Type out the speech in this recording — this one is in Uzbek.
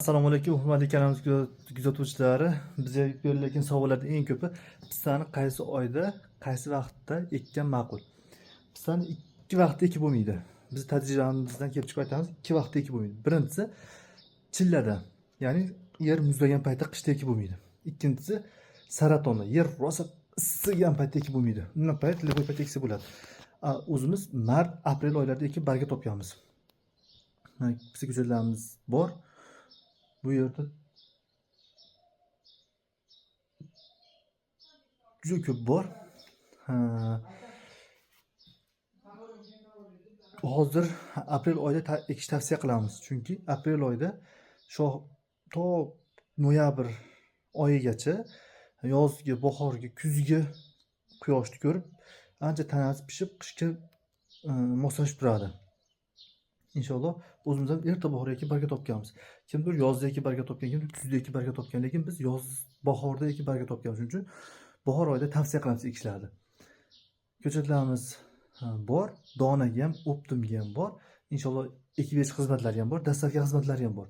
Assalomu alaykum, hurmatli kanalimiz kuzatuvchilari. Bizga berilayotgan savollarning eng ko'pi: pistani qaysi oyda, qaysi vaqtda ekkan ma'qul? Pistani ikki vaqtda ekib bo'lmaydi. Biz tajribamizdan kelib chiqib aytamiz, ikki vaqtda ekib bo'lmaydi. Birinchisi chillada, ya'ni yer muzlagan paytda, qishda ekib bo'lmaydi. Ikkinchisi saratonda, yer rosa issigan paytda ekib bo'lmaydi. Undan payt любой payt eksa bo'ladi. O'zimiz mart, aprel oylarida ekib baraka topganmiz. Mana, pista ko'chatlarimiz bor. Bu yerda juda ko'p bor. Ha, hozir aprel oyida ekish tavsiya qilamiz. Chunki aprel oyida shoh to noyabr oyigacha yozgi, bahorgi, kuzgi quyoshni ko'rib, ancha tanasi pishib, qishga moslashib turadi. Inshaalloh, o'zimiz ham erta bahor ekib baraka topganmiz. Kimdir yozda ekib baraka topgan, kimdir kuzda ekib baraka topgan, lekin biz yoz, bahorda ekib baraka topganmiz. Shuning uchun bahor oyida tavsiya qilamiz ekishlarni. Ko'chatlarimiz, ha, bor, donaga ham, оптом ga ham bor. Inshaalloh, ekib berish xizmatlari ham bor, доставка xizmatlari ham bor.